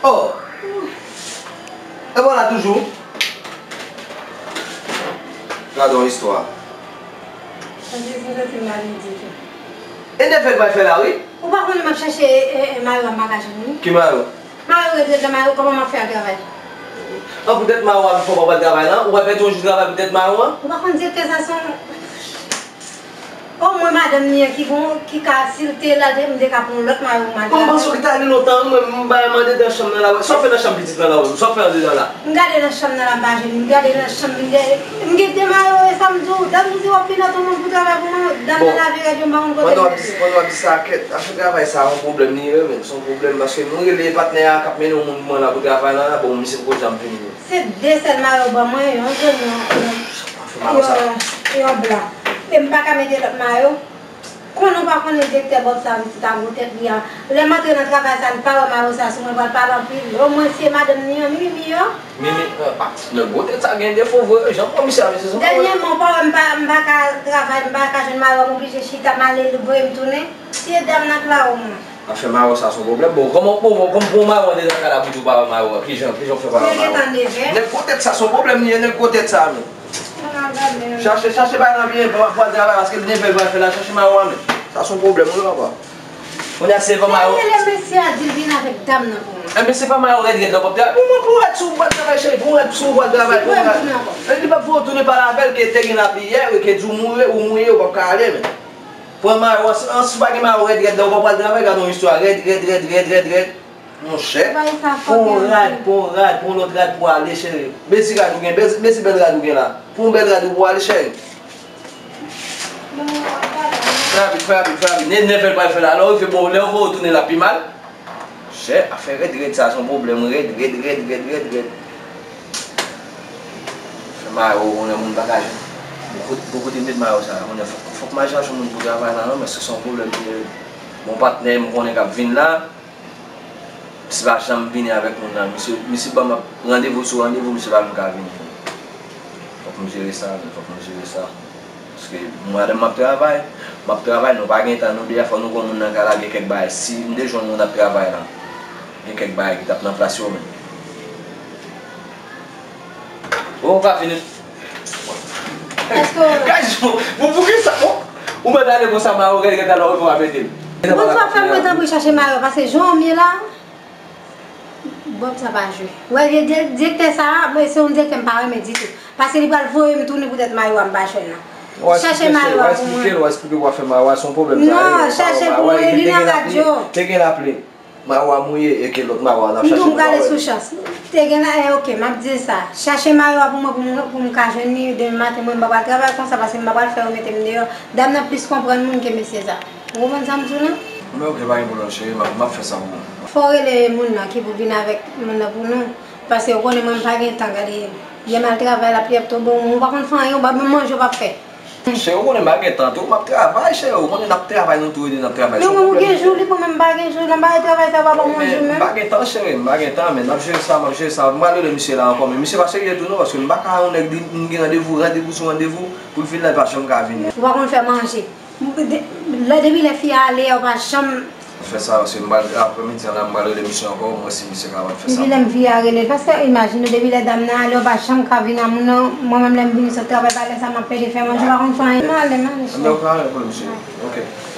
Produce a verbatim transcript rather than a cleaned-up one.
Oh! E bon la toujou. Gade yon istwa. Sa se pou rete m ale di tou. E nèfè k bay fè la, wi. Ou pa konnen m ap chache, e, e, mayo a m pa ka jwenn li. Ki mayo? Mayo, rete nan mayo, kòman m ap fè al travay? An, poutèt mayo a, fò w pa pral travay lan, ou pral pèdi yon jou travay poutèt mayo a? Ou pa konn direktè sa se yon Omwen madanm li an ki gon, ki ka, si l te la, m te ka pran yon lòt mayo pou m al travay. Bon, m panse w ki te ale lontan, wi, mwen, m bay mande nan chanm nan la, sa w fè nan chanm pitit lan la, sa w fè andedan la? M gade nan chanm nan la, m pa jwenn, m gade nan chanm, m gade, m gen de mayo, e sa m di w, dam di w ap vin nan tou moun pou travay pou mwen, dam nan lave rad yo, m pa konn kote l mete. Pandan w ap di sa, kèt, afè travay sa, yon pwoblèm li ye, men, se yon pwoblèm, paske nou rele patnè a k ap mennen yon moun pou mwen la pou travay la, bon, misye poko janm vini. Se de sèl mayo ban mwen, yon jòn, yon, yon, yon blan. E m pa ka mete lòt mayo. Konnen w pa konnen direktè Bòb sa, pitit a gwo tèt li a. Lè m antre nan travay sa, li pa wè mayo sa sou mwen, pral pale anpil. Omwen se madanm li an, Mimi an. Mimi, eh, ah, nèg gwo tèt sa gen defo vre, jan pran misye a, mesye, se yon pwoblèm. Dènyèman, w pa wè m pa, m pa ka travay, m pa ka jwenn mayo, m oblije chita, m ale, li voye m tounen. Se dam nan k la omwen. Afè mayo sa se yon pwoblèm. Bon, kòman, bon, bon, kòm pou mayo an dedan kay la pou di w pa wè mayo an, kijan, kijan w fè pa wè mayo an? Nèg gwo tèt sa se yon pwoblèm li ye, nèg gwo tèt sa, men. Chache, chache bagay lan byen, pa, pa al travay, paske nèfè l pral fè la, chache mayo a, men. Sa se yon pwoblèm, wi, papa. Kounye a, se pa mayo. Lè mesye a di l vin avèk dam nan pou mwen. Enben, se pa mayo rèd rèd la w p ap travay. Pou mwen, pou rèd si w pral travay, cheri, pou rèd si w pral travay, pou rèd. E li p ap voye w tounen pale avè l, ke te gen lapli yè, ke di w mouye, ou mouye, ou p ap ka ale, men. Pran mayo an, si, an, si w pa gen mayo rèd rèd la, ou pa pral travay, gade yon istwa rèd, rèd, rèd, rèd, rèd, rèd. Monchè, pran yon rad, pran yon rad, pran yon lòt rad pou w ale, cheri. Mezi rad ou gen, mezi, mezi bèl rad ou gen la. Pran yon bèl rad ou pou w ale, cheri. Fè rapid, fè rapid, fè rapid. Nè, nèfè l pral fè la. Lè w rive, bon, lè w voye w tounen la pi mal. Chè, afè rèd rèd sa, se yon pwoblèm rèd, rèd, rèd, rèd, rèd, rèd. Fè mayo, konnen moun pa ka jwenn. Bon kote, bon kote m met mayo sa, konnen fòk, fòk m al chache yon moun pou travay la, non, men se, se yon pwoblèm li ye. Bon patnè m konnen k ap vin la, misye pa janm vini avèk moun nan. Misye, misye ban m randevou sou randevou, misye pa menm ka vini. Fòk m jere sa, men fòk m jere sa. Paske mwen avè m ap travay, m ap travay, nou pa gen tan, nou de a fò nou konn moun nan ka lage kèk bagay. Si m te jwenn moun ap travay la, gen kèk bagay ki t ap nan plas yo, men. Ou ka fini. Èske ou Guys, bon, bon, poukisa, bon, ou mèt ale konsa, mayo rèd rèd la, ou pa mete l. Bon, sa fè mwen tanpri chache mayo, paske jan m ye la, Bòb sa pa jwe. Wè, vye di-, direktè sa a, mwen, se yon direktè m pa renmen ditou. Paske li pral voye m tounen poutèt mayo a m pa jwenn nan. Chache mayo a pou mwen. Ou eksplike l, ou eksplike l, w ap fè mayo a, se yon pwoblèm sa ye. Non, chache pou mwen, li nan radyo. Te gen lapli. Mayo a mouye, e ke lòt mayo a n ap chache. M tou gade sou chans. Te gen la, e, oke, m ap di sa. Chache mayo a pou mwen, pou mwen, pou m ka jwenn li demen maten, mwen m pa pral travay konsa, paske m pa pral fè yo mete m deyò. Dam nan plis konprann moun ke mesye sa. Ou konprann sa m di w lan? Men oke, pa gen pwoblèm, cheri, m ap, m ap fè sa pou ou. Fò w rele moun nan ki pou vin avèk moun nan pou nou. Paske ou konnen mwen m pa gen tan, gade. Yè m al travay, lapli ap tonbe, ou pa konn fè anyen, ou pa menm manje, ou p ap fè. Cheri, ou konnen m pa gen tan tou, m ap travay, cheri, ou konnen n ap travay, nou tou de n ap travay. Non, men ou gen jou libre, mwen m pa gen jou, nan bagay travay sa pa ban mwen jou menm. M pa gen tan, cheri, m pa gen tan, men n ap jere sa, m ap jere sa. M pral rele misye la ankò, men misye pa serye tou non, paske m pa ka yon nèg di m gen randevou, randevou sou randevou, pou l vin la, l pa janm ka vini. Ou pa konn fè manje. De-, lè, depi lè fi a ale, ou pa janm. Fè sa, paske m pral, aprè midi an la, m pral rele misye ankò, mwen si misye kapab fè sa. Depi lè m fi a rele l, paske imajine w, depi lè dam nan ale, ou pa janm ka vin a moun nan, mwen menm lè m vini sot travay, pa lè sa m ap pede fè manje, ou pa konn fè anyen. M ale, m ale, cheri. Ebyen, ok, pa gen pwoblèm, cheri. Ok.